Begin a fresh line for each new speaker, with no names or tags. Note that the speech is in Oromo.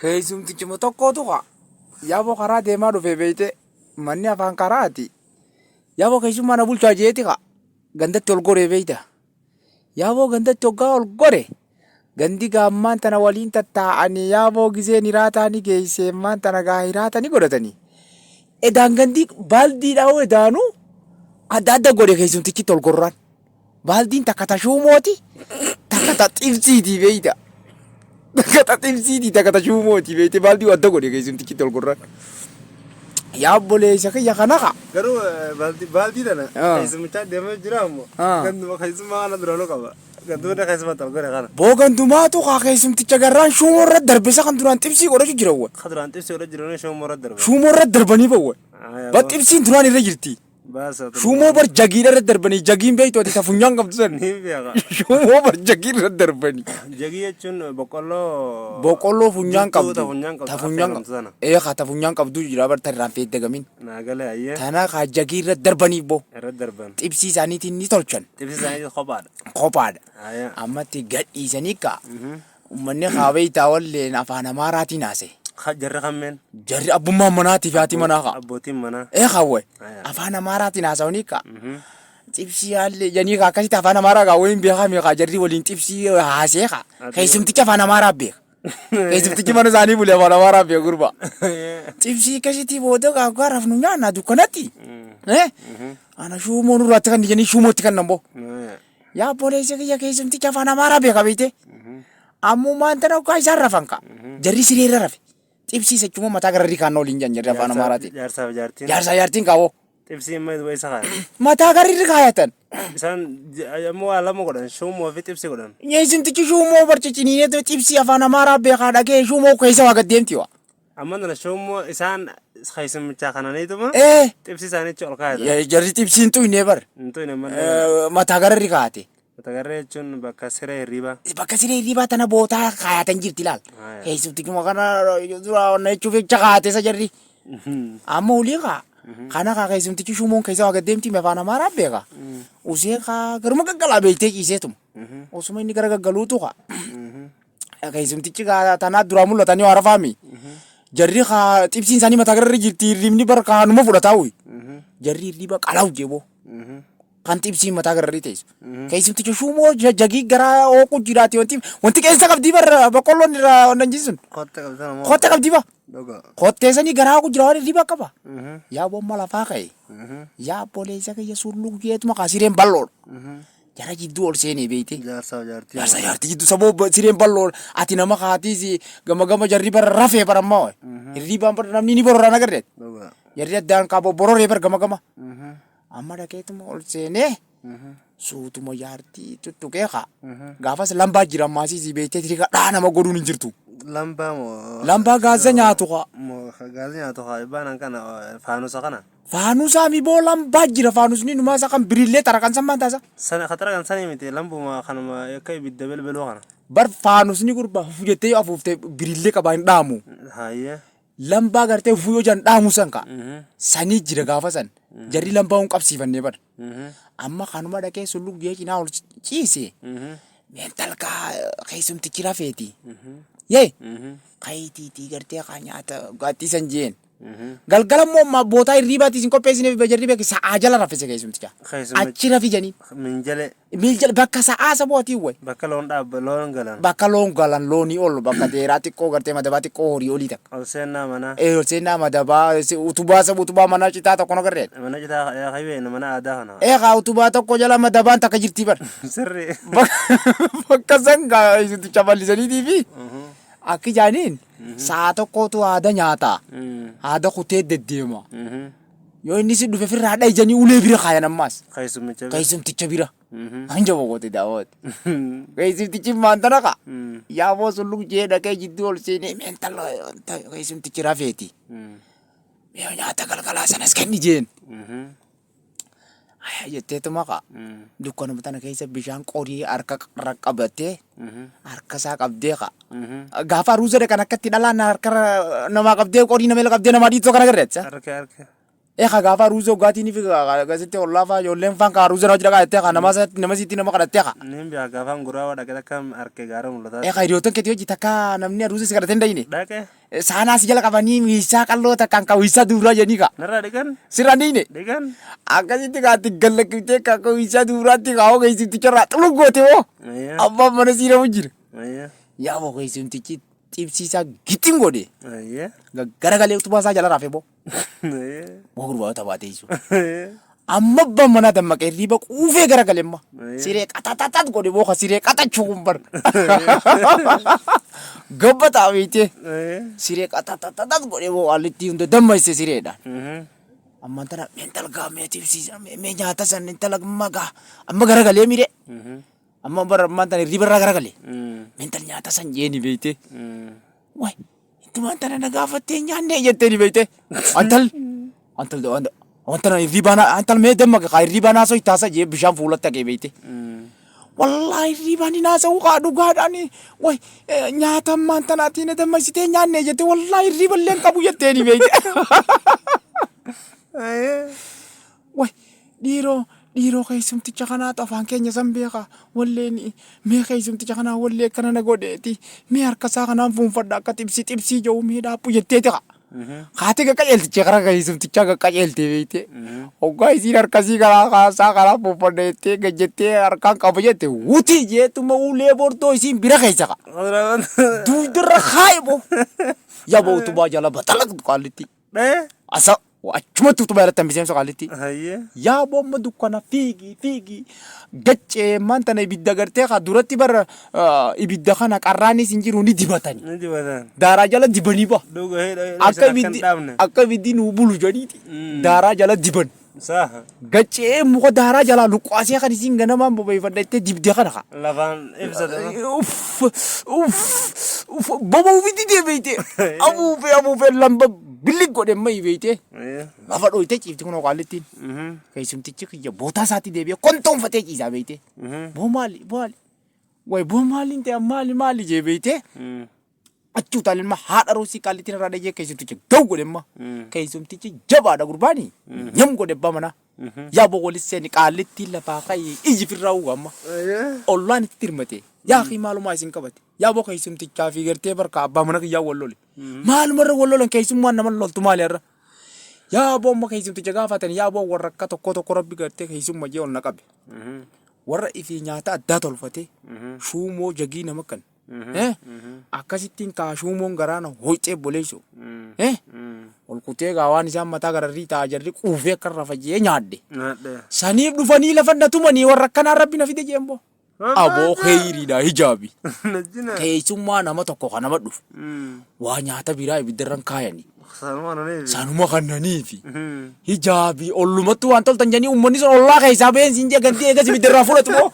Keessumtichuma tokkotu kaa. Yaaboo karaa deemaa dhufe beeyte, manni afaan karaati. Yaaboo keessummaa na bulchaa jeeti kaa. Gandatti ol goree beeyta. Yaaboo gandatti hoggaa ol gore, gandi gaammaan tana waliin tattaa'anii yaaboo gizeen hiraataa ni geessee ammaan tana gaa hiraata ni godhatanii. Edaan gandi baaldiidhaa hoo edaanuu adda adda godhe keessumtichitti ol gorraan. Baaldiin takka ta shuumooti, takka ta xibsiiti beeyta. Takka ta xibsiiti, takka ta shuumooti beeyte, baaldii adda godhe keessumtichitti ol gorraan. Yaa obboleessa kiyya kana kaa.
Garuu baaldii tana keessummichaa deemee jira ammoo ganduma keessummaa kana duraanuu qaba. Ganduma keessummaa ol gore kana.
Boo gandumaatu kaa keessumticha garraan shuumoo irra darbe isa kan duraan xibsii godhachuu jira wwa.
Ka duraan xibsii godha jiru shuumoo irra darbe.
Shuumoo irra darbanii bawwa. Ba xibsiin duraan irra jirti.
Baasa.
Shuumoo bar jagiidha irra darbanii, jagiin beektu ati ta funyaan qabdu san.
Ni beeka.
Shuumoo bar jagii irra darbanii.
Jagii jechuun boqqolloo.
Boqqolloo funyaan
jirtuu
qabdu.
Ta funyaan qabdu.
Ta funyaan
affeelamtu sana.
Ee kaa ta funyaan qabdu jira bar ta irraan feeddagamin.
Naa galee ayyee.
Tana kaa jagii irra darbanii boo.
Irra darban.
Xibsii isaaniitiin ni tolchan.
Xibsi isaanii kophaadha.
Kophaadha.
Ayyee.
Ammatti gadhiisanii kaa. Uummanni kaa beektaa walleen afaan Amaaraatiin haasa'e.
Jarri kammeen.
Jarri abbummaan manaatii fi haati manaa kaa.
Abbootiin manaa.
Ee kaawwe.
Aya.
Afaan Amaaraatiin haasa'anii kaa. Xibsii haalli janii kaa akkasitti afaan Amaaraa kaa waliin beekaa meeqaa jarri waliin xibsii haasee kaa. Keessumtichi afaan Amaaraa beeka. Keessumtichi mana isaanii bulee afaan Amaaraa beeka gurbaa. Xibsii akkasitti booda kaa kaa rafnu nyaanna dukkanatti. Eh? Ana shuumoo nurraatti kan janii shuumootti kan namboo. Yaa obboleessa kiyya keessumtichi afaan Amaaraa beeka beekte. Ammumaan tana ukkaa isaan rafan kaa. Jarri siree irra rafe. Xibsii sechuma mataa gararrii kaannoo waliin jedhan jarri afaan Amaaraatiin.
Jaarsaaf jaartiin.
Jaarsaa jaartiin kaawoo.
Xibsii immoo duba isa kaa'an.
Mataa gararri kaayatan.
Isaan ammoo waa lama godhan, shuumoo fi xibsii godhan.
Keessumtichi shuumoo barciciniinee xibsii afaan Amaaraa beekaa dhagee shuumoo keessa waa gad deemti waa.
Amma tana shuumoo isaan keessummichaa kananiituma xibsii isaaniichi ol kaayatan.
Jarri xibsiin xuyinee bar.
Hin tuyne malee.
Mataa gararri kaa'ate.
Matagarree jechuun bakka siree hirribaa.
Bakka siree hirribaa tana bootaa kaayatan jirti ilaal. Keessumtichuma kana dura onna jechuuf jecha kaa'ate isa jarri. Amma olii kaa. Kana kaa keessumtichi shuumoon keessa waa gad deemti afaan Amaaraa beeka. Usee kaa garuma gaggalaa beektee ciiseetuma. Osuma inni gara gaggaluutu kaa. Keessumtichi kaa tanaa duraa mul'atanii waa rafaami. Jarri kaa xibsiin isaanii mataa gararra jirti, hirribni bar kaanuma fudhataa uyi. Jarri hirriba qalaw jeeboo. Kan xibsiin mataa gararrii teessu. Keessumticha shuumoo jagii garaa ooqu jiraati wanti qeensa qabdii bar boqqolloon irraa wannan sun.
Kotte qabdi moo?
Kotte qabdii ba.
Dhuga.
Kotteessanii garaa ooqu jira waan hirriba qaba. Yaa bomma lafaa ka'e. Yaa obboleessa kiyya sulluu jeetuma kaa sireen bal'oodha. Jara jidduu ol seenee beeyte.
Jaarsaaf jaartii.
Jaarsa jaartii jidduu saboo sireen bal'oo ati nama kaatiis gama gama jarri bara rafee bara ammaa wayi. Hirribaan bara namni ni bororaan agarre.
Dhuga.
Jarri addaan kaa bororee bara gama gama. Amma dhaqeetuma ol seenee suutuma jaartii tuttuqee kaa. Gaafas lambaa jira ammaasii si beektee tirika dhaa nama godhuun hin jirtu.
Lambaa moo?
Lambaa gaaza nyaatu kaa.
Moo gaaza nyaatu kaa baanan kana faanusa kana.
Faanusaa mi boo lambaa jira, faanusni numaa isa kan birillee tara kan sammaan taasa.
Sana katara kan sanii miti, lambuma kanuma akka ibidda belbeluu kana.
Bar faanusni gurbaa hufu jettee yoo afuufte birillee qabaa hin dhaamu.
Hayyee.
Lambaa gartee hufuu yoo jedhan dhaamu san kaa. Sanii jira gaafa san. Jarri lambaa hun qabsiifannee bar. Amma kanuma dhaqee sulluk jee cinaa ol ciise. Mental kaa keessumtichi rafeeti. Yee. Kayitiitii gartee kaa nyaata gaattii san jeen. Galgala immoo ammaa bootaa hirriibaatti isin qopheessineef jarri beeki sa'aa jala raffise keessumticha.
Keessumticha.
Achi rafi janiin.
Minjalee.
Miiljala bakka sa'aa sabootii wayi.
Bakka loon dhaabba loon galan.
Bakka loon galan loonii ol bakka dheeraa xiqqoo gartee madabaa xiqqoo horii olii takka.
Ol seennaa manaa.
Ee ol seennaa madabaa utubaa sab utubaa manaa citaa tokko nagarree.
Mana citaa kaybee mana aadaa kana.
Ee kaa utubaa tokko jala madabaan takka jirtii bar.
Sirri.
Bakka san kaa keessumticha bal'isaniitii fi akki jaaniin sa'a tokkotu haada nyaata. Haada kutee deddeema. Yoo inni si dhufe firraa dhayi janii ulee bira kaayan ammaas.
Keessumticha bira.
Keessumticha bira. Hanja boqote daawwate. Keessumtichi maantana kaa. Yaaboo sulluk jee dhaqee jidduu ol seenee meentala keessumtichi rafeeti. Mee nyaata galgalaa sanas kenni jeen. Haya jetteetuma kaa. Dukkanuma tana keessa bishaan qorii harka qabatee harka isaa qabdee kaa. Gaafa aruuza dhaqan akkatti dhalaan harka namaa qabdee qorii nama qabdee namaa dhiittoo kana agarreessa.
Harka harka.
Eeka gaafa aruuza hoggaatiin fi akkasitti ollaa faa ijoolleen faan ka aruuza na hojii dhaqaa jettee ka nama nama sitti nama kadhattee ka.
Niin bi'a gaafaan guraawaa dhaqe takka arke gaara mul'ataa.
Eeka hiriyoottan keetii hojii takka namni aruuza si kadhatee hin dhayine.
Dhaqe.
Saanaa si jala qabanii wiisaa qalloo takkaan ka wiisaa duuraa jedhanii ka.
Narraa dhiqan.
Sirraa hin dhiyne.
Dhiqan.
Akkasitti ka ati gallakkifte ka akka wiisaa duuraatti ka hoo keessumticha irraa xuluu goote hoo.
Ayya.
Abbaan mana sii rafu jira.
Ayya.
Yaa boo keessumtichi xibsiisaa gixxin godhe.
Ayya.
Garagalee utubaa isaa jala rafe boo.
Ayya.
Boo gurbaa taphaatee jechuudha. Amma abbaan manaa dammaqee hirriiba quufee garagale amma. Siree qaxaxaxax godhe boo ka siree qaxachuu kun bar. Gabba ta'a beektee. Siree qaxaxaxax godhe boo haallitti hunda dammayse sireedhaan. Ammaan tana mee intala gaa mee tibsiisa mee nyaata san intala magaa amma garagalee miree. Amma bara ammaan tana hirriiba irraa garagale. Mee intala nyaata san jeeni beektee. Way intumaan tana na gaafattee hin nyaannee jettee ni beekte. Antal antal wanta na hirribaa na antal mee damma kaa hirribaa naasoo ittaasa jee bishaan fuulatti haqee beekte. Wallaahi hirribaa ni naasa'u kaa dhugaadhaan way nyaata ammaan tana ati na dammaysitee nyaannee jette wallaahi hirriba illee hin qabu jettee ni beekte. Way dhiiroo dhiiroo keessumticha kanaatu afaan keenya san beeka walleen mee keessumticha kanaa wallee akkana na godheeti mee harka isaa kanaan fuunfadha akka xibsii xibsii jedhu mee dhaaphu jetteeti kaa. Haati qaqqajeelticha karaa keessumtichaa qaqqajeelte beekte. Hoggaa isiin harkasii karaa kaasaa karaa fuunfadha jettee gad jettee harkaan qaba jette wutii jeetuma ulee bortoo isiin bira keessa kaa. Duudarra kaaye boo. Yaboo utubaa jala batalaq qaallitti.
Dhee.
Asa achumatti utubaa irratti hambiseensa qaallitti.
Hayyee.
Yaa bomma dukkana fiigi fiigi gaccee maan tana ibidda gartee kaa duratti bara ibidda kana qarraanis hin jiru ni dibatani.
Ni dibatan.
Daaraa jala dibanii ba.
Dhuga hidha hidha
Akka
isa akka hin
ibiddi
dhaabne.
akka ibiddi nuu bulu jedhiiti. Daaraa jala diban.
Saha.
Gaccee muka daaraa jalaa luqqaasee kan isiin ganamaan bobeeffadha jettee dibde kana kaa.
Lafaan ibsate.
Uff uff uff boba'uu fi didee beeyte. Afuufee afuufee lamba billi godhe mayi beeyte. Lafa dhooytee ciifti kunoo qaallittiin. Keessumtichi kiyya bootaa isaatti deebi'ee kontoonfatee ciisaa beeyte. Boo maali maali? Way boo maaliin ta'e maali maali jee beeyte. Achi utaalee ilma haadha roosii qaallittiin irraa dhayyee keessumtichi gaw godhe imma. Keessumtichi jabaadha gurbaani. Nyam godhe abbaa manaa. Yaa boo walis seeni qaallittiin lafaa ka'ii iyyi firraa uga amma. Ollaan itti dirmate. Yaa akii maalumaa isin qabate. Yaa boo keessumtichaa fi gartee barka abbaa mana kiyyaa wal lole. Maalumarra wal lolan keessummaan nama loltu maali har'a. Yaa boo amma keessumticha gaafatan yaa boo warra akka tokko tokko rabbi gartee keessumma jee ol na qabe. Warra ifii nyaata addaa tolfatee shuumoo jagii nama kan. Eh? Akkasittiin kaa shuumoon garaana hoyxee boleessu. Eh? Ol kutee gaa waan isaan mataa gararrii ta'a jarri quufee akka irra fayyee nyaadhe.
Nyaadhe.
Saniif dhufanii lafa na tumanii warra akkanaa rabbi na fide jeen boo. Aboo kheyriidha hijaabi.
Najjina.
Keessummaa nama tokko kan nama dhufu. Waa nyaata biraa ibiddarran kaayanii.
Sanuma naniifi.
Sanuma kannaniifi. Hijaabi ollumattu waan toltan jedhanii uummanni sun ollaa keessaa ba'een siin jee gandii eegas ibiddarraa fudhatu moo.